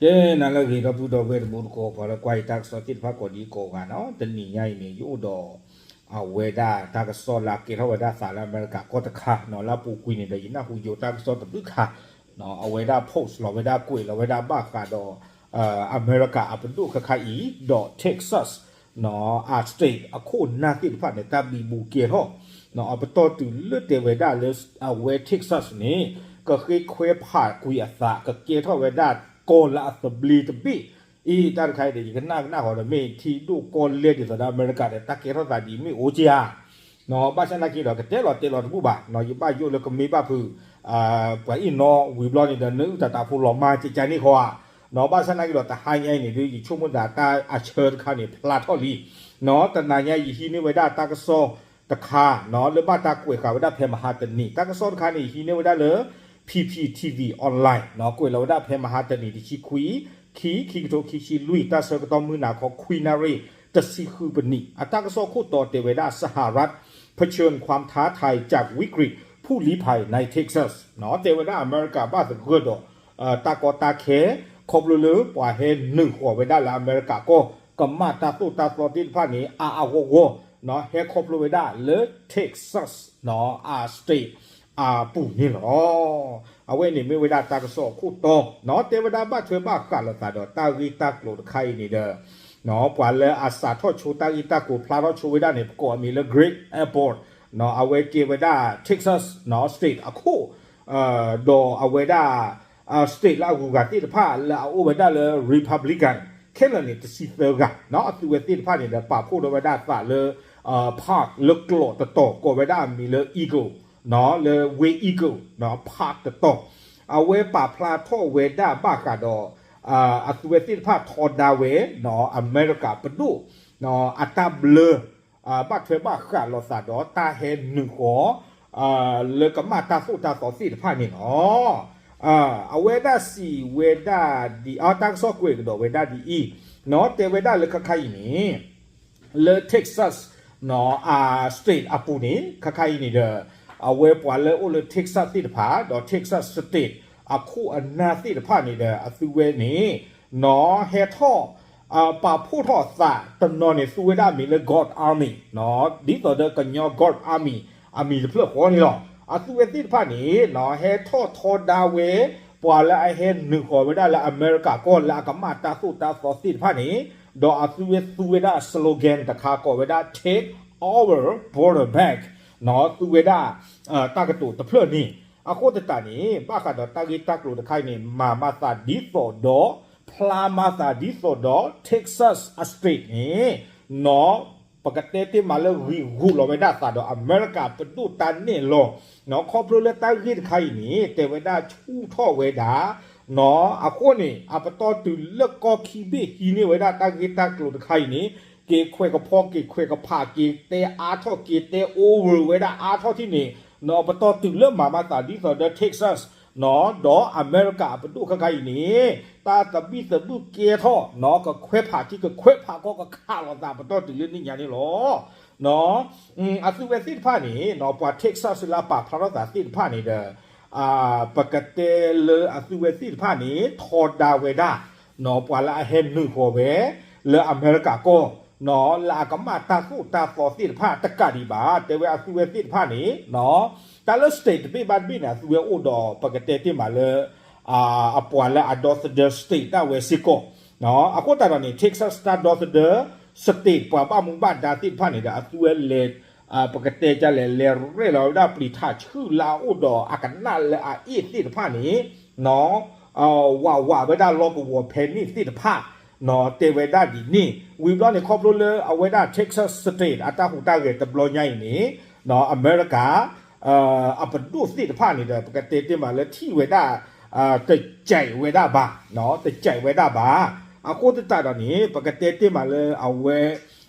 ကဲ နၤလၢအဂ့ၤ ဒီပုၢ်ဒီဝဲၢ်တံၤသကိး ပှၤလၢကွၢ်ယတၢ်ကစီၣ်သ့ၣ်တဖၣ်ကိးဒံကိးဂၤနီၤ, တနံၤညါအံၤန့ၣ် ယအိၣ်ဒီး အဝဲဒၣ်တၢ်ကစီၣ်လၢအကဲထီၣ်ဝဲဒၣ်သးလၢအမဲရကၤကီၢ်တခါနီၤ, လၢအပူၤကွံာ်န့ၣ်ဒီး ယနၢ်ဟူယိၤတၢ်ကစီၣ်တဘျုးခါ, အဝဲဒၣ် post လီၤဝဲဒၣ် ကွဲးလီၤဝဲဒၣ်ဘၣ်ဃးဒီး အမဲရကၤအပဒိၣ်ခဲခါအံၤ ဒီး Texas နီၤ အ state အခိၣ်အနၢ်သ့ၣ်တဖၣ်န့ၣ် တၢ်ဘံဘူကဲထီၣ် အပတီၢ်တုၤလၢတဲဝဲဒၣ်လၢ အဝဲ Texas န့ၣ် ကဃ့ခွဲးဖးကွံာ်အသး ကကဲထီၣ်ဝဲဒၣ်ကီၢ်လၢအသဘျ့တဘ့ၣ်, အ့ တၢ်တခါအံၤဒီး ယကနၣ်ကနၣ်ဃီဒီး မ့ၢ်ထံဒိၣ်ကီၢ်လဲၢ်ဒ်သိးဒီးအမဲရကၤဒီး တၢ်ကဲထီၣ်သးဒ်မ့ၢ်အိၣ်က့ဧါ ဘၣ်ဆၣ်နာ်က့ဒီး ကတဲလီၤတဲလီၤတဘူၣ်ဘၣ်, ယဘၣ်ယိၣ်လၢကမ့ၢ်ဘၣ်ဖုး ပှၤအံၤနီၤ ဝံၤဘျီန့ၣ်ဒီး နအုၣ်တၢ်တၢ်ဖိလီၤမၢ်ကကါန့ၣ်ဃီဧါ, ဘၣ်ဆၣ်နာ်က့ဒီး တဟါညါအံၤန့ၣ်ဒီး ယဆိကမိၣ်သးတၢ်အဆၢတခါန့ၣ် ဖျါထီၣ်လံ, တနၤညါယဟံးန့ၢ်ဝဲဒၣ်တၢ်ကစီၣ်တခါ လၢဘၣ်တၢ်ကွဲးဃာ်ဝဲဒၣ်ဖဲမဟါတနံၤ, တၢ်ကစီၣ်တခါန့ၣ် ယဟံးန့ၢ်ဝဲဒၣ်လၢ P P T V online ကွဲးလီၤဝဲဒၣ်ဖဲမဟါတနံၤ တဆံခွံ ခံ ခံကထိခံဆံလွံၢ် တၢ်ဆၢကတီၢ်မုၢ်နၤခီ ခွံနၣ်ရံၣ် တဆံဃုပနံး, အတၢ်ကစီၣ်ခိၣ်တီတဲဝဲဒၣ် สหรัฐ เผชิญความท้าทายจากวิกฤต ผู้ลี้ภัยใน Texas တဲဝဲဒၣ်အမဲရကၤဘၣ်သဂၢၢ်ဒီး တၢ်ကီတၢ်ခဲ ခီဖျိလၢပှၤဟဲနုာ်ဃီၤဝဲဒၣ်လၢအမဲရကၤကီၢ် ကမၣ်တၢ်သိၣ်တၢ်သီသ့ၣ်တဖၣ်န့ၣ် အါအါဂီၢ်ဂီၢ် ဟဲခီဖျိဝဲဒၣ်လၢ Texas အ state အပူၤန့ၣ်လီၤ. အဝဲန့ၣ်မ့ၢ်ဝဲဒၣ်တၢ်ကစီၣ်အခိၣ်တီ တဲဝဲဒၣ်ဘၣ်ထွဲဘၣ်ဃးလိာ်သးဒီးတၢ်ဂ့ၢ်တၢ်ကျိၤတခါအံၤန့ၣ်ဒီး ပှၤလၢအစးထီၣ်ဆိတၢ်ဂ့ၢ်တၢ်ကျိၤဖျါထီၣ်ဆိဝဲဒၣ်န့ၣ် ပကိးအမံၤလၢ Greg Abbott အဝဲကဲဝဲဒၣ် Texas state အခိၣ် ဒီးအဝဲဒၣ် state လၢအဂုၤအဂၤသ့ၣ်တဖၣ်လၢအအိၣ်ဝဲဒၣ်လၢ Republican ခဲလၢာ်န့ၣ် တဆံသၢဂၤ အသုဝဲသ့ၣ်တဖၣ်န့ၣ်ဒီး ပာ်ဖှိၣ်ထီၣ်ဝဲဒၣ်သးလၢ park လၢကျိးတတီၤ ကိးဝဲဒၣ်အမံၤလၢ Eagle လၢ Way Eagle park တတီၤ အဝဲပာ်ဖျါထီၣ်ဝဲဒၣ်ဘၣ်ဃးဒီး အသုဝဲသ့ၣ်တဖၣ်ထီဒါဝဲ အမဲရကၤပဒိၣ် အတၢ်ဘျၢ ဘၣ်ထွဲဘၣ်ဃးလိာ်သးဒီးတၢ်ဟဲနုာ်ဃီၤ လၢကမၣ်တၢ်သိၣ်တၢ်သီသ့ၣ်တဖၣ်န့ၣ်လီၤ. အဝဲဒၣ်စံးဝဲဒၣ်ဒ်အံၤ တၢ်ကစီၣ်ကွဲးကဒီးဝဲဒၣ်ဒ်အံၤ တဲဝဲဒၣ်လၢခဲခါအံၤန့ၣ် လၢ Texas အ state အပူၤန့ၣ် ခဲခါအံၤန့ၣ်ဒီး အဝဲပှၤလၢအိၣ်လၢ Texas သ့ၣ်တဖၣ် ဒီး Texas state အခိၣ်အနၢ်သ့ၣ်တဖၣ်န့ၣ်ဒီး အသုဝဲန့ၣ် နီၢ်ဟဲထီၣ် ပာ်ဖှိၣ်ထီၣ်အသးတနီၤန့ၣ် သူဝဲဒၣ်အမံၤလၢ Guard Army ဒ်သိးဒီးကညီ Guard Army အမံၤတဖျၢၣ်ဃီန့ၣ်လီၤ. အသုဝဲသ့ၣ်တဖၣ်န့ၣ် နီၢ်ဟဲထီၣ်ထီဒါဝဲ ပှၤလၢအဟဲနုာ်ဃီၤဝဲဒၣ်လၢအမဲရကၤကီၢ်လၢအကမၣ်တၢ်သိၣ်တၢ်သီသ့ၣ်တဖၣ်န့ၣ် ဒီးအသုဝဲသူဝဲဒၣ် slogan တခါကိးဝဲဒၣ် Take our border back နီၢ်သူဝဲဒၣ် တၢ်ကတိၤတဖျၢၣ်န့ၣ် အဃိသတးန့ၣ် ဘၣ်ဃးဒီးတၢ်ဂ့ၢ်တၢ်ကျိၤတခါအံၤန့ၣ် မၤမၤသးဒ်သိးဒီး ဖျါမၤသးဒ်သိးဒီး Texas အ state န့ၣ် နီၢ် ပကတဲတ့ၢ်မးလၢဂံၢ်ဂူာ်လီၤဝဲဒၣ်သးဒီးအမဲရကၤပဒိၣ်တၢ်နဲၣ်လီၤ နီၢ် ခီဖျိလၢတၢ်ဂ့ၢ်တခါအံၤန့ၣ် တဲဝဲဒၣ်ဆူၣ်ထီၣ်ဝဲဒၣ် နီၢ် အဃိန့ၣ် အပတီၢ်တုၤလၢကီၢ်ခံဘ့ၣ်ဟံးန့ၢ်ဝဲဒၣ်တၢ်ဂ့ၢ်တၢ်ကျိၤတခါအံၤန့ၣ် က့ၤခွဲးကဖီ က့ၤခွဲးကဖး က့ၤတဲအါထီၣ် က့ၤတဲ over ဝဲဒၣ်အါထီၣ်ထံၣ်န့ၣ် နီၢ် ပတီၢ်တုၤလၢမၤမၤသးဒ်သိးဒီး Texas နီၢ် ဒီးအမဲရကၤအပဒိၣ်ခဲခါအံၤန့ၣ် တၢ်သဘံၣ်သဘုၣ်ကဲထီၣ် နီၢ် ကခွဲးဖးထံ ကခွဲးဖးကီၢ် ကခးလိာ်သးပတီၢ်တုၤလၢနံၣ်ညါန့ၣ်လီၤ. နီၢ် အသုဝဲသ့ၣ်တဖၣ်န့ၣ် နီၢ် ပှၤ Texas လၢအပာ်ဖျါထီၣ်သးသ့ၣ်တဖၣ်န့ၣ်ဒီး ပကတဲလၢအသုဝဲသ့ၣ်တဖၣ်န့ၣ် ထီဒါဝဲဒၣ် နီၢ် ပှၤလၢအဟဲနုာ်ဃီၤဝဲ လၢအမဲရကၤကီၢ် နီၢ် လၢအကမၣ်တၢ်သိၣ်တၢ်သီသ့ၣ်တဖၣ်တကးဒံးဘၣ် တဲဝဲအသုဝဲသ့ၣ်တဖၣ်န့ၣ် နီၢ် တၢ်လၢ state တဘ့ၣ်ဘၣ်တဘ့ၣ်န့ၣ် အသုဝဲအိၣ်ဒီး ပကတဲတ့ၢ်မးလၢ အပှၤလၢအဒီသဒၢ state ဒၣ်ဝဲစ့ၢ်ကီး အဃိသတးဒီးန့ၣ် Texas တၢ်ဒီသဒၢ state ပှၤဘၣ်မူဘၣ်ဒါသ့ၣ်တဖၣ်န့ၣ်ဒီး အသုဝဲလဲၤ ပကတဲဒ်လဲၣ် လဲၤရဲၣ်လီၤဝဲဒၣ်ပျံၤထးဆှုၣ်လၢအအိၣ်ဒီးအကနၣ်လၢအအ့ၣ်သ့ၣ်တဖၣ်န့ၣ် နီၢ် ဝးဝးဝဲဒၣ်လီၢ်ကဝီၤဖဲန့ၣ်သ့ၣ်တဖၣ် နီၢ် တဲဝဲဒၣ်ဒ်န့ၣ် ဝံၤဘျီန့ၣ် ခီဖျိလၢအဝဲဒၣ် Texas state အတၢ်ဟူးတၢ်ဂဲၤတဘျီညါအံၤန့ၣ် နီၢ် အမဲရကၤ အပဒိၣ်သ့ၣ်တဖၣ်န့ၣ်ဒီး ပကတဲတ့ၢ်မးလၢထံၣ်ဝဲဒၣ် တစဲးဝဲဒၣ်ဘၣ် နီၢ် တစဲးဝဲဒၣ်ဘၣ် အဃိသတးဒီးန့ၣ် ပကတဲတ့ၢ်မးလၢအဝဲ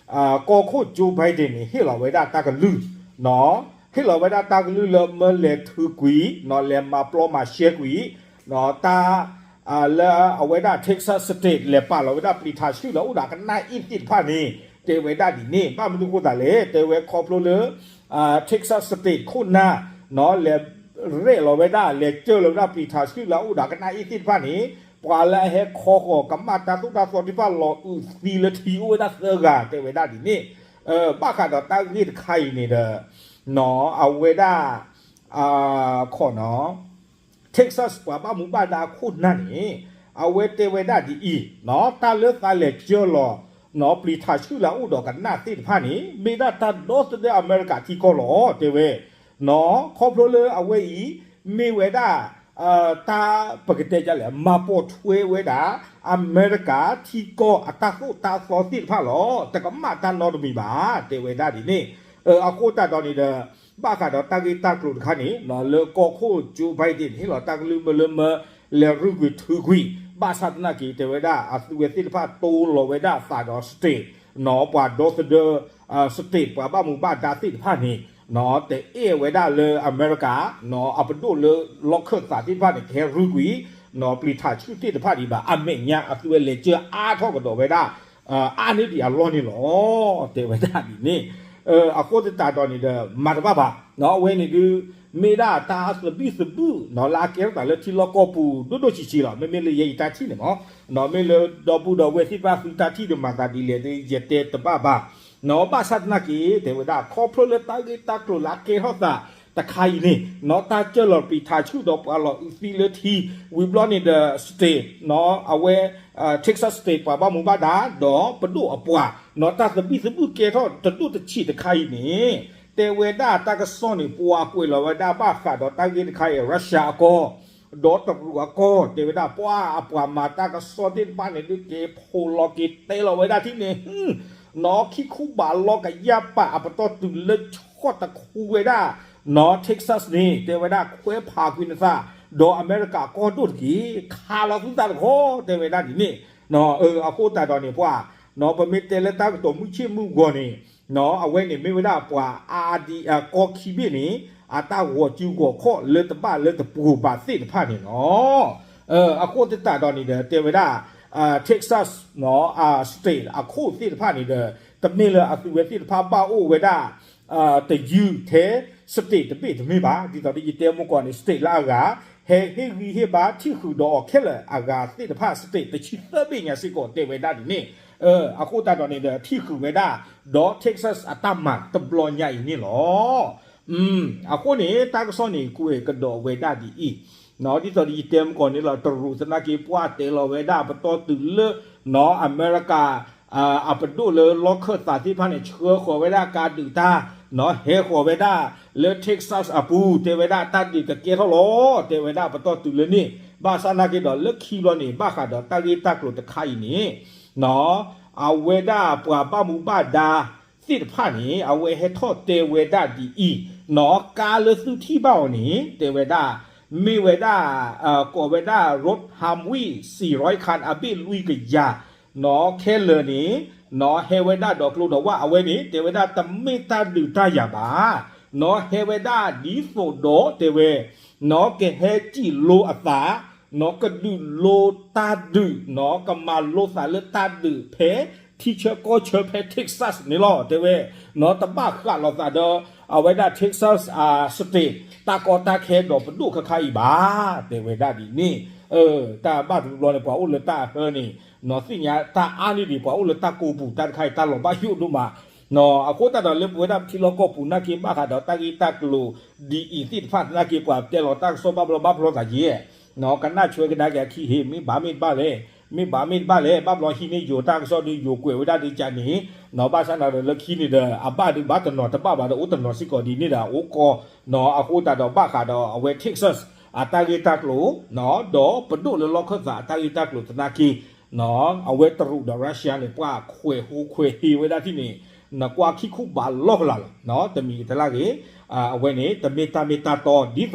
ကီၢ်ခိၣ် Joe Biden န့ၣ် ဟ့ၣ်လီၤဝဲဒၣ်တၢ်ကလုၢ် နီၢ် ဟ့ၣ်လီၤဝဲဒၣ်တၢ်ကလုၢ်လၢမၢလဲၤထုးကွံာ် နီၢ် လဲၤမၤပျီမၤရှဲကွံာ် နီၢ် တၢ် လၢအဝဲဒၣ် Texas state လဲၤပာ်လီၤဝဲဒၣ်ပျံၤထးဆှုၣ်လၢအအိၣ်ဒီးအကနၣ်အ့ၣ်သ့ၣ်တဖၣ်န့ၣ် တဲဝဲဒၣ်ဒ်န့ၣ် ဘၣ်မနုၤအဃိသတးလဲၣ် တဲဝဲခီဖျိလၢ Texas state ခိၣ်နၢ် နီၢ် လဲၤရဲၣ်လီၤဝဲဒၣ် လဲၤကၢၢ်လီၤဝဲဒၣ်ပျံၤထးဆှုၣ်လၢအအိၣ်ဒီးအကနၣ်အ့ၣ်သ့ၣ်တဖၣ်န့ၣ် ပှၤလၢအဟဲခီဃီၤကမၣ်တၢ်သိၣ်တၢ်သီသ့ၣ်တဖၣ်လီၤအုးသံလၢထံအိၣ်ဝဲဒၣ်သၢဂၤ တဲဝဲဒၣ်ဒ်န့ၣ်, ဘၣ်ဃးဒီးတၢ်ဂ့ၢ်တခါအံၤန့ၣ်ဒီး အဝဲဒၣ် ခီနီၤ Texas ပှၤဘၣ်မူဘၣ်ဒါအခိၣ်နၢ်န့ၣ် အဝဲတဲဝဲဒၣ်ဒ်အံၤ, တၢ်လၢသးလဲၤကၢၢ်လီၤ ပျံၤထးဆူၣ်လၢအအိၣ်ဒီးကနၣ်သ့ၣ်တဖၣ်န့ၣ် မ့ၢ်ဒၣ်တၢ်ဒီသဒၢအမဲရကၤထံကီၢ်လီၤ တဲဝဲ, ခီဖျိလၢအဝဲအံၤ မ့ၢ်ဝဲဒၣ် တၢ်ပကတဲဒ်လဲၣ် မၤပိာ်ထွဲဝဲဒၣ် အမဲရကၤထံကီၢ်အတၢ်သိၣ်တၢ်သီသ့ၣ်တဖၣ်လီၤ. တကမၣ်တၢ်နီတမံၤဘၣ် တဲဝဲဒၣ်ဒ်န့ၣ်, အဃိသတးဒီးန့ၣ်ဒီး ဘၣ်ဃးဒီးတၢ်ဂ့ၢ်တၢ်ကျိၤတခါန့ၣ် လၢကီၢ်ခိၣ် Joe Biden န့ၣ် ဟ့ၣ်လီၤတၢ်ကလုၢ်မ့ၢ်လၢမၢ လဲၤရုၢ်ကွံာ်ထုးကွံာ် ဘၣ်ဆၣ်သနာ်က့ တဲဝဲဒၣ် အသုဝဲသ့ၣ်တဖၣ်တိလိာ်ဝဲဒၣ်အသးဒီး state ပှၤဒီသဒၢ state ပှၤဘၣ်မူဘၣ်ဒါသ့ၣ်တဖၣ်န့ၣ် တအဲၣ်ဝဲဒၣ်လၢအမဲရကၤ အပဒိၣ်လၢလီၢ်ခၢၣ်သးသ့ၣ်တဖၣ်န့ၣ် ကဟဲရုၢ်ကွံာ် ပျံၤထးဆူၣ်သ့ၣ်တဖၣ်ဒံးဘၣ် အမဲာ်ညါအသုဝဲလဲၤကၢၢ်အါထီၣ်ကဒီးဝဲဒၣ် အါန့ၢ်ဒံးအလီၢ်န့ၣ်လီၤ တဲဝဲဒၣ်ဒ်န့ၣ်, အဃိသတးဒီးန့ၣ်ဒီး မၤတဘၣ်ဘၣ် အဝဲန့ၣ်ဒုး မ့ၢ်ဒၣ်တၢ်သဘံၣ်သဘုၣ် လၢအကဲထီၣ်သးလၢထံလီၢ်ကီၢ်ပူၤ ဒိၣ်ဒိၣ်ဆံးဆံးလီၤ. မ့မ့ၢ်လၢယဲယတၢ်ထံၣ်န့ၣ်မး မ့ၢ်လၢဒီပုၢ်ဒီဝဲၢ်သ့ၣ်တဖၣ်သုတၢ်ထံၣ်ဒီးမၤသးဒ်လဲၣ်ဒီး ယတဲတဘၣ်ဘၣ် ဘၣ်ဆၣ်သနာ်က့ တဲဝဲဒၣ် ခီဖျိလၢတၢ်ဂ့ၢ်တၢ်ကျိၤလၢအကဲထီၣ်သးတခါအံၤန့ၣ် တၢ်ကၢၢ်လီၤပျံၤထးဆူၣ်ဒီးပှၤလီၤအုးသံလၢထံ ဝံၤဘျီန့ၣ်ဒီး state အဝဲ Texas state ပှၤဘၣ်မူဘၣ်ဒါ ဒီးပဒိၣ်အပှၤ တၢ်သဘံၣ်သဘုၣ်ကဲထီၣ်တဒိၣ်တဆံးတခါအံၤန့ၣ် တဲဝဲဒၣ်တၢ်ကစီၣ်န့ၣ် ပှၤကွဲးလီၤဝဲဒၣ်ဘၣ်ဃးဒီးတၢ်ဂ့ၢ်တခါအံၤ Russia အကီၢ် ဒီးတရူးအကီၢ် တဲဝဲဒၣ် ပှၤအပှၤမၤတၢ်ကစီၣ်သ့ၣ်တဖၣ်န့ၣ် ဒုးက့ၤဖိးလီၤက့ၤတဲလီၤဝဲဒၣ်ထံၣ်န့ၣ် နီၢ်ခံခူဘးလီၤကယၢ်ပာ်အပတီၢ်တုၤလၢဆီၣ်တခူဝဲဒၣ် နီၢ် Texas န့ၣ် တဲဝဲဒၣ် ခွဲးဖးကွံာ်နသး ဒီးအမဲရကၤကီၢ်ဒိၣ်တက့ၢ် ခးလီၤသုသးတခီ တဲဝဲဒၣ်ဒ်န့ၣ် အဃိသတးဒီးန့ၣ် ပှၤ နီၢ် ပမ့ၢ်တဲလၢတၢ်ကတိၤမုၢ်ဆ့ၣ်မုၢ်ဂီၤန့ၣ် နီၢ် အဝဲန့ၣ်မ့ၢ်ဝဲဒၣ်ပှၤအါဒံအကီၢ်ခံဘ့ၣ်န့ၣ် အတၢ်ဂီၤစုဂီၤခီၣ်လၢတဘၣ်လၢတပှိၤဘၣ်သ့ၣ်တဖၣ်န့ၣ်လီၤ. အဃိသတးဒီးန့ၣ်ဒီး တဲဝဲဒၣ် Texas နီၢ် state အခိၣ်သ့ၣ်တဖၣ်န့ၣ်ဒီး တမ့ၢ်လၢအသုဝဲသ့ၣ်တဖၣ်ဘၣ်အိၣ်ဝဲဒၣ် တယုၢ်ထဲ state တဘ့ၣ်တမ့ၢ်ဘၣ် ဒ်သိးဒီးယတဲမုၢ်ကီၢ်န့ၣ် state လၢအဂၤ ဟဲဟ့ၣ်ဂံၢ်ဟ့ၣ်ဘါထံၣ်ဃုာ်ဒီးအီၤခဲလၢာ်အဂၤသ့ၣ်တဖၣ် state တဆံသၢဘ့ၣ်ညါစ့ၢ်ကီး တဲဝဲဒၣ်ဒ်န့ၣ်, အဃိသတးဒီးန့ၣ်ဒီး ထံၣ်ဃုာ်ဝဲဒၣ် ဒီး Texas အတၢ်မၤတဘျီညါအံၤန့ၣ်လီၤ. အဃိန့ၣ် တၢ်ကစီၣ်န့ၣ် ကွဲးကဒီးဝဲဒၣ်ဒ်အံၤ, ဒ်သိးဒီးယတဲမုၢ်ကီၢ်န့ၣ်လီၤ တရူးသနာ်က့ ပှၤတဲလီၤဝဲဒၣ်ပတီၢ်တုၤလၢ နီၢ် အမဲရကၤ အပဒိၣ်လၢလီၢ်ခၢၣ်သးသ့ၣ်တဖၣ်န့ၣ် ဆှၢဃီၤဝဲဒၣ်ကးဒုးတၢ် နီၢ် ဟဲဃီၤဝဲဒၣ်လၢ Texas အပူၤ တဲဝဲဒၣ်တၢ်ဒုးကကဲထီၣ်လီၤ တဲဝဲဒၣ်ပတီၢ်တုၤလၢန့ၣ် ဘၣ်ဆၣ်သနာ်က့ဒီးလၢခံဘျီန့ၣ် ဘၣ်ဃးဒီးတၢ်ဂ့ၢ်တၢ်ကျိၤတခါအံၤန့ၣ် နီၢ် အဝဲဒၣ်ပှၤဘၣ်မူဘၣ်ဒါသ့ၣ်တဖၣ်န့ၣ် အဝဲဟဲထီၣ်တဲဝဲဒၣ်ဒ်အံၤ, နီၢ် ကါလၢသုထံၣ်ဘၣ်အီၤန့ၣ် တဲဝဲဒၣ် မ့ၢ်ဝဲဒၣ် ကိးဝဲဒၣ် ရူး ဟၣ်ဝံၣ် စံၣ်ရီခၣ် အဘ့ၣ်လွံၢ်ကယၤ နီၢ် ခဲလၢာ်န့ၣ် နီၢ် ဟဲဝဲဒၣ်ဒီးကျိဒီးဝၣ်အဝဲန့ၣ် တဲဝဲဒၣ်တမ့ၢ်တၢ်ဒုးတၢ်ယၤဘၣ်, နီၢ် ဟဲဝဲဒၣ်ဒ်သိးဒီးတဲဝဲ နီၢ် ကဟဲစံၣ်လိအသး နီၢ် ကဒုးလိတၢ်ဒုး နီၢ် ကမၤလိသးလၢတၢ်ဒုးဖဲ ထံဆၢကီၢ်ဆၢဖဲ Texas န့ၣ်လီၤ တဲဝဲ, နီၢ် တဘၣ်ဃးလိာ်သးဒီး အဝဲဒၣ် Texas state တၢ်ကီတၢ်ခဲဒီးပဒိၣ်ခါခါအံၤဘၣ် တဲဝဲဒၣ်ဒ်န့ၣ်, တၢ်ဘၣ်တဘျီန့ၣ် ပှၤအိၣ်လၢတၢ်အဟၢန့ၣ် နီၢ် သ့ၣ်ညါတၢ်အါန့ၢ်ဒံး ပှၤအိၣ်လၢတၢ်ကိးပူၤတၢ်တခါအံၤ တၢ်လီၤဘၣ်ယိၣ်ဒိၣ်မး နီၢ် အဃိသတးဒီးလၢပဝဲဒၣ်ပထံလီၢ်ကီၢ်ပူၤနာ်က့ ဘၣ်ဃးဒီးတၢ်ဂ့ၢ်တၢ်ကျိၤဒ်အံၤသ့ၣ်တဖၣ်သနာ်က့ ပှၤတဲလီၤတၢ်ကစီၣ်ဘၣ်ဘျီဘၣ်ဘျီသးယဲၢ်, နီၢ် ကနၣ်ဆွဲကဒါက့ၤအခံဟ့ၣ် မ့ၢ်ဘၣ်မ့ၢ်တဘၣ်လဲၣ်, မ့ၢ်ဘၣ်မ့ၢ်တဘၣ်လဲၣ်, ဘၣ်ဘျီဟံးန့ၢ်ယိၤတၢ်ကစီၣ်ဒီးယိၤကွဲးဝဲဒၣ်ဒုးကန့ၣ်, နီၢ် ဘၣ်ဆၣ်သနာ်ဒီးလၢခံန့ၣ်ဒီး အဘၣ်ဒုးဘၣ်တနီၤတဘၣ်ဘၣ်ဒီးအိၣ်တနီၤစ့ၢ်ကီးဒ်န့ၣ်ဒီး အအိၣ်ကီ, နီၢ် အဃိသတးဒီးဘၣ်ဃးဒီးအဝဲ Texas အတၢ်ဂ့ၢ်တၢ်ကျိၤ, နီၢ် ဒီးပဒိၣ်လၢလီၢ်ခၢၣ်သးအတၢ်ဂ့ၢ်တၢ်ကျိၤသနာ်က့ နီၢ် အဝဲတရူးဒီး Russia န့ၣ် ပှၤခွဲးဟူးခွဲးဟ့းဝဲဒၣ်ထံၣ်န့ၣ် နကွၢ်ခံခူဘးလီၢ်ကလာ်လီၤ, နီၢ် တမံၤတလၢ်ဂ့ၤ, အဝဲန့ၣ် တမ့ၢ်တၢ်မ့ၢ်တၢ်တီဒ်သိးဒီး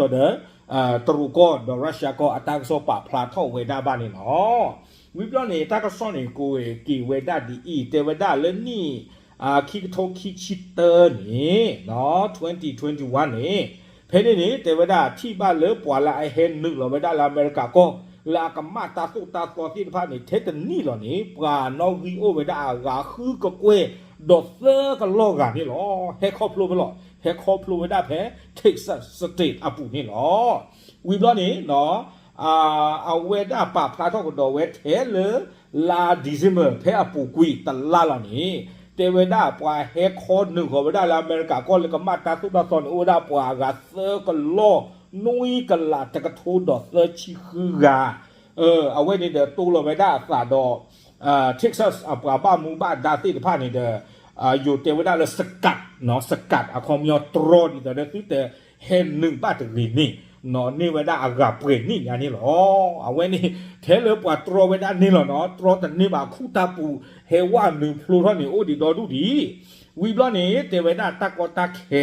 တရူးကီၢ်ဒီး Russia ကီၢ်အတၢ်ကစီၣ်ပာ်ဖျါထီၣ်ဝဲဒၣ်ဘၣ်န့ၣ်လီၤ. ဝံၤဘျီန့ၣ် တၢ်ကစီၣ်န့ၣ် ကိးက့ၤဝဲဒၣ်ဒ်အံၤ တဲဝဲဒၣ်လၢနံၣ် ခံကထိခံဆံတၢန့ၣ် နီၢ် twenty twenty-one န့ၣ် ဖဲန့ၣ်န့ၣ် တဲဝဲဒၣ်ထံၣ်ဘၣ်လၢပှၤလၢအဟဲနုာ်လီၤဝဲဒၣ်လၢအမဲရကၤကီၢ် လၢအကမၣ်တၢ်သိၣ်တၢ်သီသ့ၣ်တဖၣ်န့ၣ် ထဲတနံၣ်လီၤန့ၣ် ပှၤနီၣ်ဂံၢ်အိၣ်ဝဲဒၣ်အဂၤဃုကကွဲၢ် ဒီးသၢကလီၢ်ဂၤန့ၣ်လီၤ. ဟဲခီဖျိဖဲလဲၣ်, ဟဲခီဖျိဝဲဒၣ်ဖဲ Texas State အပူၤန့ၣ်လီၤ. ဝံၤဘျီန့ၣ် နီၢ် အဝဲဒၣ်ပာ်ဖျါထီၣ်ကဒီးဝဲထဲလၢ လါ December ဖဲအပူၤကွံာ်တလါလီၤန့ၣ် တဲဝဲဒၣ်ပှၤဟဲခီနုာ်ဃီၤဝဲဒၣ်လၢအမဲရကၤကီၢ်လၢကမၣ်တၢ်သိၣ်တၢ်သီန့ၣ် အိၣ်ဝဲဒၣ်ပှၤအဂၤသၢကလီၢ်နွံကလးတကထိဒီးသၢဆံဃုဂၤ အဝဲန့ၣ်ဒီးတိၢ်လီၤဝဲဒၣ်အသးဒီး Texas အပှၤဘၣ်မူဘၣ်ဒါသ့ၣ်တဖၣ်န့ၣ်ဒီး ယိၤတဲဝဲဒၣ်လၢ စကး စကး အခီပညီတြီဒ်သိးဒီးသုတဟဲနုာ်ဘၣ်တဂ့ၤန့ၣ် န့ၢ်ဝဲဒၣ်အဂၤပှဲၤနံၣ်ညါန့ၣ်လီၤ. အဝဲန့ၣ် ထဲလၢပှၤတြီဝဲဒၣ်န့ၣ်လီၤနီၤ တြီတန့ၢ်ဘၣ်ခူၣ်တၢ်ပူၤ ဟဲဝဲနုာ်ဖျိထီၣ်န့ၣ် အိၣ်ဒံးဒီဒူၣ်ဒံး ဝံၤဘျီန့ၣ် တဲဝဲဒၣ်တၢ်ကီတၢ်ခဲ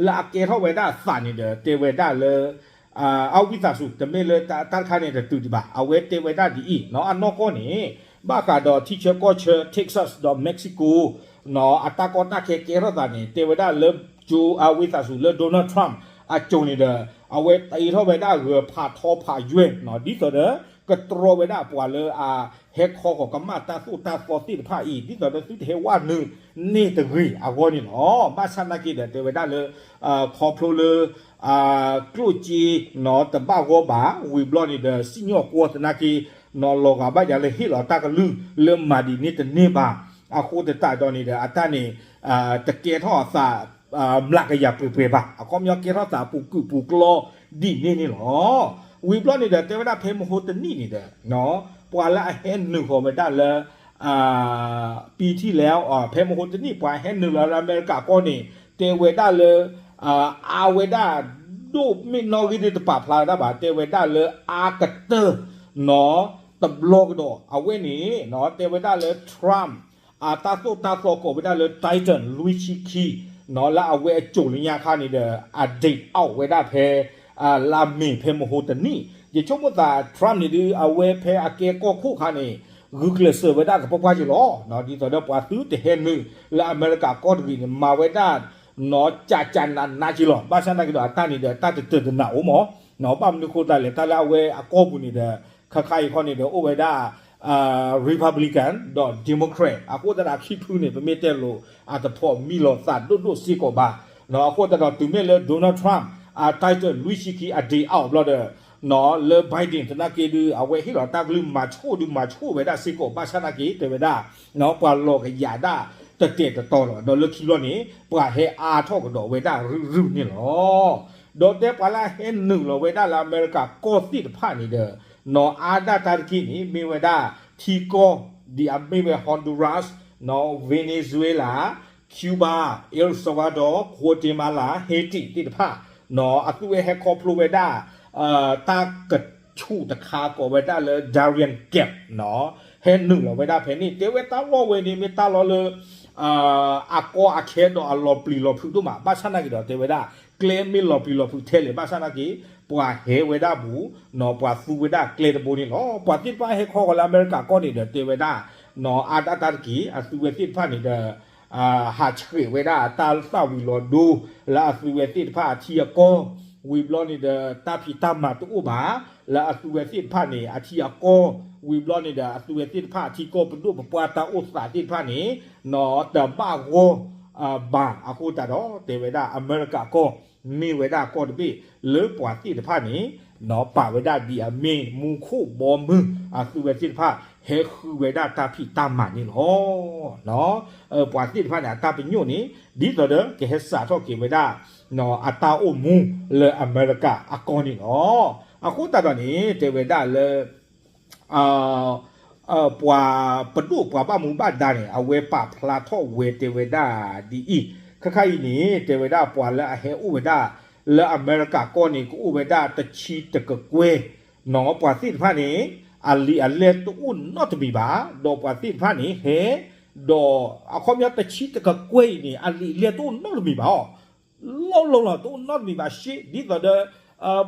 လၢအကဲထီၣ်ဝဲဒၣ်အသးန့ၣ်ဒီး တဲဝဲဒၣ်လၢ အဝံသးစူၤ တမ့ၢ်လၢတၢ်တခါန့ၣ်တတုၤဒံးဘၣ် အဝဲတဲဝဲဒၣ်ဒ်အံၤ အနီၢ်ကီၢ်န့ၣ် ဘၣ်ဃးဒီးထံဆၢကီၢ်ဆၢ Texas ဒီး Mexico အတၢ်ကီတၢ်ခဲကဲထီၣ်သးန့ၣ် တဲဝဲဒၣ်လၢ အဝံသးစူၤလၢ Donald Trump အစိၤန့ၣ်ဒီး အဝဲတ့ထီၣ်ဝဲဒၣ်ဂၢၤဖးထီဖးယွဲၢ် ဒ်သိးဒီး ကတြီဝဲဒၣ်ပှၤလၢအဟဲခီဃီၤကမၣ်တၢ်သိၣ်တၢ်သီသ့ၣ်တဖၣ်အံၤ ဒ်သိးဒီးသုတဟဲဝဲနုာ်န့ၢ်တဂ့ၤအဂီၢ်န့ၣ်လီၤ. ဘၣ်ဆၣ်သနာ်က့ဒီး တဲဝဲဒၣ်လၢ ခီဖျိလၢ ကျိၣ်စ့ တဘၣ်ဂီၢ်ဘၣ် ဝံၤဘျီန့ၣ်ဒီး စံၣ်ညီၣ်ကွီၢ်သနာ်က့ နီၤလီၤဂာ်ဘၣ်ယၤလၢဟ့ၣ်လီၤတၢ်ကလုၢ်လၢမၤဒ်န့ၣ်တန့ၢ်ဘၣ် အဃိသတးဒီးန့ၣ်ဒီး အတၢ်န့ၣ် တကဲထီၣ်အသး မျးကယၤပှဲၤပှဲၤဘၣ် အခီပညီကဲထီၣ်သးပူၤကုာ်ပူၤကျီဒ်န့ၣ်န့ၣ်လီၤ. ဝံၤဘျီန့ၣ်ဒီး တဲဝဲဒၣ်ဖဲမဟိတနံၣ်န့ၣ်ဒီး ပှၤလၢအဟဲနုာ်ဃီၤဝဲဒၣ်လၢ ပံထံၣ်လဲၣ် ဖဲမဟိတနံၣ် ပှၤဟဲနုာ်လီၤလၢအမဲရကၤကီၢ်န့ၣ် တဲဝဲဒၣ်လၢ အါဝဲဒၣ် ဒိၣ်မ့ၢ်နီၣ်ဂံၢ်ဒ်တပာ်ဖျါဝဲဒၣ်ဘၣ် တဲဝဲဒၣ်လၢအါကတၢၢ် နီၤ တဘျီကဒီး အဝဲန့ၣ် တဲဝဲဒၣ်လၢ Trump အတၢ်သိၣ်တၢ်သီကိးဝဲဒၣ်လၢ Title လွံၢ်ဆံခံ နီၤ လၢအဝဲအစိၤလၢညါခါန့ၣ်ဒီး အ date out ဝဲဒၣ်ဖဲ လါမ့ၤဖဲမဟိတနံၣ် ယဆိကမိၣ်သး Trump န့ၣ်ဒုး အဝဲဖဲအကဲကီၢ်ခိၣ်ခါန့ၣ် ဂုာ်ကျဲးစၢးဝဲဒၣ်သပှၢ်ပှၢ်က့ၤလီၤ. ဒ်သိးဒီးပှၤသုတဟဲနုာ်လၢအမဲရကၤကီၢ်တဂ့ၤန့ၣ် မၤဝဲဒၣ် နီၤ ကၢ်ကၢ်နးနးက့ၤလီၤ. ဘၣ်ဆၣ်သနာ်က့ဒီး အတၢ်န့ၣ်ဒီး တၢ်တတၢၢ်တနးအိၣ်မး နီၤ ဘၣ်မနုၤဃိသတးလဲၣ် တၢ်လၢအဝဲအကီၢ်ပူၤန့ၣ်ဒီး ခါခါအံၤခီန့ၣ်ဒီး အိၣ်ဝဲဒၣ် Republican ဒီး Democrat အဃိသတးဒီး အခံဖုန့ၣ် ပမ့ၢ်တဲလိာ် အတဖိးမံလီၤသးဒိၣ်ဒိၣ်စ့ၢ်ကီးဘၣ်. အဃိသတးဒီး တုၤမ့ၢ်လၢ Donald Trump အ Title လွံၢ်ဆံခံ အ date out ဘျီဒီး နီၤ လၢ Biden သနာ်က့ဒုး အဝဲဟ့ၣ်လီၤတၢ်ကလုၢ်မၤဆိၣ်ဒုးမၤဆိၣ်ဝဲဒၣ်စ့ၢ်ကီး ဘၣ်ဆၣ်သနာ်က့ တဲဝဲဒၣ် နီၤ ပှၤလီၤကယာ်ဒၣ်တတဲာ်တတီၤလီၤ. ဒီးလၢခံဘျီန့ၣ် ပှၤဟဲအါထီၣ်ကဒီးဝဲဒၣ်ရုၢ်ရုၢ်န့ၣ်လီၤ. ဒီးတဲပှၤလၢအဟဲနုာ်လီၤဝဲဒၣ်လၢအမဲရကၤကီၢ်သ့ၣ်တဖၣ်န့ၣ်ဒီး နီၤ အါဒၣ်တၢ်တက့ၢ်န့ၣ် မ့ၢ်ဝဲဒၣ်ထံကီၢ် ဒ်အမ့ၢ်ဝဲ Honduras, နီၤ Venezuela, Cuba, El Salvador, Guatemala, Haiti သ့ၣ်တဖၣ် နီၤ အသုဝဲဟဲခီဖျိဝဲဒၣ် တၢ်ကဆူၣ်တခါကိးဝဲဒၣ်လၢ Darien Gap နီၤ ဟဲနုာ်လီၤဝဲဒၣ်ဖဲန့ၣ် တဲဝဲတၢ်လီၢ်ဝဲန့ၣ် မ့ၢ်တၢ်လီၢ်လၢ အကီအခဲဒီးအလီၤပျံၤလီၤဖုးဒိၣ်မး ဘၣ်ဆၣ်သနာ်က့ဒီး တဲဝဲဒၣ် ကျဲမ့ၢ်လီၤပျံၤလီၤဖုးထဲလဲၣ် ဘၣ်ဆၣ်သနာ်က့ ပှၤဟဲဝဲဒၣ်ဘူး နီၤ ပှၤသူဝဲဒၣ်ကျဲတဘိန့ၣ်လီၤ. ပှၤသ့ၣ်တဖၣ်ဟဲခီဃီၤလၢအမဲရကၤကီၢ်န့ၣ်ဒီး တဲဝဲဒၣ် နီၤ အါဒၣ်တၢ်တက့ၢ် အသုဝဲသ့ၣ်တဖၣ်န့ၣ်ဒီး ဟးဆှဲးဝဲဒၣ်တၢ်သၣ်ဝံၤလီၤဒိ လၢအသုဝဲသ့ၣ်တဖၣ်အထံအကီၢ် ဝံၤဘျီန့ၣ်ဒီး တၢ်ဖံးတၢ်မၤတအိၣ်ဘၣ် လၢအသုဝဲသ့ၣ်တဖၣ်န့ၣ် အထံအကီၢ် ဝံၤဘျီန့ၣ်ဒီး အသုဝဲသ့ၣ်တဖၣ်အထံကီၢ်ပဒိၣ်ပပှၢ်တၢ်အိၣ်သးသ့ၣ်တဖၣ်န့ၣ် နီၤ တဘၣ်ဂီၢ် ဘၣ် အဃိသတးဒီး တဲဝဲဒၣ်အမဲရကၤကီၢ် မ့ၢ်ဝဲဒၣ်ကီၢ်တဘ့ၣ် လၢပှၤသ့ၣ်တဖၣ်န့ၣ် နီၤ ပာ်ဝဲဒၣ်ဒ်အမ့ၢ်မူခိၣ်ဘီမုၢ် အသုဝဲသ့ၣ်တဖၣ် ဟဲဃုဝဲဒၣ်တၢ်ဖံးတၢ်မၤန့ၣ်လီၤ. ပှၤသ့ၣ်တဖၣ်န့ၣ် အတၢ်ပညိၣ်န့ၣ် ဒ်သိးဒီးကဟဲစးထီၣ်က့ၤဝဲဒၣ် အတၢ်အိၣ်မူလၢအမဲရကၤအကီၢ်န့ၣ်လီၤ. အဃိသတးဒီးန့ၣ် တဲဝဲဒၣ်လၢ ပှၤပဒိၣ်ပှၤဘၣ်မူဘၣ်ဒါန့ၣ် အဝဲပာ်ဖျါထီၣ်ဝဲတဲဝဲဒၣ်ဒ်အံၤ, ခဲခါအံၤန့ၣ် တဲဝဲဒၣ်ပှၤလၢအဟဲအိၣ်ဝဲဒၣ် လၢအမဲရကၤကီၢ်န့ၣ် ကအိၣ်ဝဲဒၣ်တဆံတကကွဲၢ်, နီၤ ပှၤသ့ၣ်တဖၣ်န့ၣ် အလံာ်အလဲၢ်တအိၣ်နီတမံၤဘၣ်, ဒီးပှၤသ့ၣ်တဖၣ်န့ၣ်ဟဲ, ဒီးအခီပညီတဆံတကကွဲၢ်အံၤန့ၣ် အလံာ်အလဲၢ်တအိၣ်နီတမံၤဘၣ်အီၤ လီၢ်လီၢ်လီၤ တအိၣ်နီတမံၤဘၣ်ရှ့, ဒ်သိးဒီး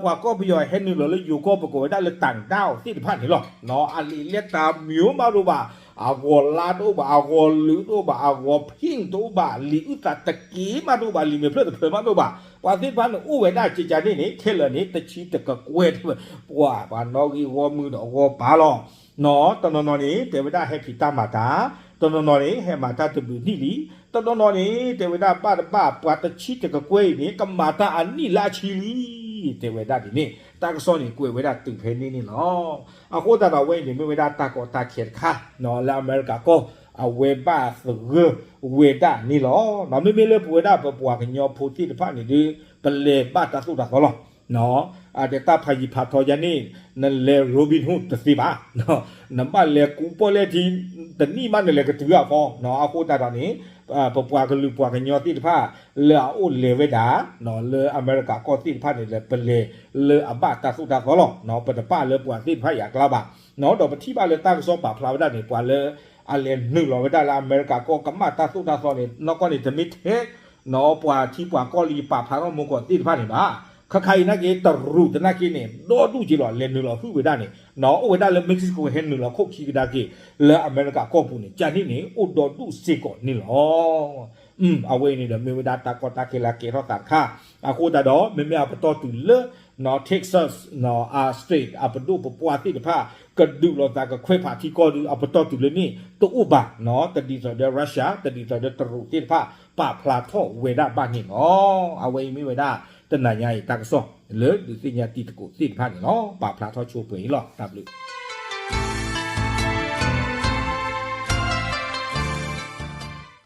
ပှၤကီၢ်ပယီၤဟဲနုာ်လီၤလၢယိၤကီၢ်ပကိးဝဲဒၣ်လၢ တၢ်ဒၣ်အီၤသ့ၣ်တဖၣ်န့ၣ်လီၤ. အလံာ်လဲၢ်တၢ်မံၤမးတအိၣ်ဘၣ်, အဂီၤလါတအိၣ်ဘၣ်, အဂီၤလၢတအိၣ်ဘၣ်, အဂီၤဖံၣ်တအိၣ်ဘၣ်, လံာ်အုၣ်သးတက့ၢ်မးတအိၣ်ဘၣ်, လံာ်မဲာ်ဖျၢၣ်တဖျၢၣ်မးတအိၣ်ဘၣ်. ပှၤသ့ၣ်တဖၣ်န့ၣ်အိၣ်ဝဲဒၣ်ကကန့ၣ်န့ၣ် ခဲလၢာ်န့ၣ် တဆံတကကွဲၢ်, ပှၤပှၤနီၣ်ဂံၢ်ဂီၢ်မုၢ်ဒီးအဂီၢ်ပာ်လီၤ. နီၤ တနီၤနီၤန့ၣ် တဲဝဲဒၣ်ဟဲဖံးတၢ်မၤတၢ်, တနီၤနီၤန့ၣ် ဟဲမၤတၢ်တဘျုးနံၣ်လံ, တနီၤနီၤန့ၣ် တဲဝဲဒၣ်ဘၣ်တဘၣ် ပှၤတဆံတကကွဲၢ်အံၤန့ၣ် ကမၤတၢ်အနံၣ်လၢအဆံလံ, တဲဝဲဒၣ်ဒ်န့ၣ်. တၢ်ကစီၣ်န့ၣ်ကွဲးဝဲဒၣ်တုၤဖဲန့ၣ်န့ၣ်လီၤ. အဃိသတးဒီးအဝဲအံၤန့ၣ် မ့ၢ်ဝဲဒၣ်တၢ်ကီတၢ်ခဲတခါ လၢအမဲရကၤကီၢ် အဝဲဘၣ်သဂၢၢ်ဝဲဒၣ်န့ၣ်လီၤ. မ့မ့ၢ်လၢပဝဲဒၣ်ပပှၤကညီဖိသ့ၣ်တဖၣ်န့ၣ်ဒီး ပလဲၤဘၣ်တၢ်သိၣ်တၢ်သီလီၤ. အတၢ်ဖးယံၤဖးထီယါန့ၣ် နလဲၤ Robinhood တသ့ဘၣ်. နဘၣ်လဲၤကူပီၣ်လဲၣ်ထံ တနံၣ်မးနလဲၤကတုၤအဖီ အဃိသတးဒီးန့ၣ် ပပှၤကလုာ်ပှၤကညီသ့ၣ်တဖၣ် လၢအအိၣ်လဲၤဝဲဒၣ် လၢအမဲရကၤကီၢ်သ့ၣ်တဖၣ်န့ၣ်ဒီး ပလဲၤလၢအဘၣ်တၢ်သိၣ်တၢ်သီလီၤ. ပတပာ်လၢပှၤသ့ၣ်တဖၣ်အံၤအကျါဘၣ်. ဒီးပထံၣ်ဘၣ်လၢတၢ်ကစီၣ်ပာ်ဖျါဝဲဒၣ်န့ၣ် ပှၤလၢအလဲၤနုာ်လီၤဝဲဒၣ်လၢအမဲရကၤကီၢ်ကမၣ်တၢ်သိၣ်တၢ်သီန့ၣ် နီၢ်ကီၢ်န့ၣ် တမ့ၢ်ထဲ ပှၤထံပှၤကီၢ်လၢယပာ်ဖျါထီၣ်မူကီၢ်သ့ၣ်တဖၣ်န့ၣ်ဘၣ်. ခါခါအံၤနာ်က့ တရူးသနာ်က့န့ၣ် ဒီဒူၣ်က့ၤလီၤ လဲၤနုာ်လီၤဟုၣ်ဝဲဒၣ်န့ၣ် အိၣ်ဝဲဒၣ်လၢ Mexico ဟဲနုာ်လီၤခိၣ်ခံကဒါက့ၤ လၢအမဲရကၤကီၢ်ပူၤန့ၣ် ကန့ၣ်န့ၣ် အိၣ်ဒီဒူၣ်စ့ၢ်ကီးန့ၣ်လီၤ. အဝဲအံၤန့ၣ်ဒီးမ့ၢ်ဝဲဒၣ်တၢ်ကီတၢ်ခဲလၢအကဲထီၣ်သးတခါ အဃိသတးဒီး မ့မ့ၢ်အပတီၢ်တုၤလၢ Texas အ state အပဒိၣ်ပပှၢ်သ့ၣ်တဖၣ် ကဒုးလိာ်သးကခွဲးဖးထံကီၢ်ဒီး အပတီၢ်တုၤလၢန့ၣ်တအိၣ်ဘၣ် တဒ်သိးဒီး Russia တဒ်သိးဒီးတရူးသ့ၣ်တဖၣ် ပာ်ဖျါထီၣ်ဝဲဒၣ်ဘၣ်န့ၣ်လီၤ. အဝဲအံၤမ့ၢ်ဝဲဒၣ် တနၤညါအံၤတၢ်ကစီၣ် လၢဒုးသ့ၣ်ညါတံၤသကိးသ့ၣ်တဖၣ်န့ၣ်လီၤ. ပာ်ဖျါထီၣ်ဆိပှဲၤအံၤလီၤ. တၢ်ဘျုး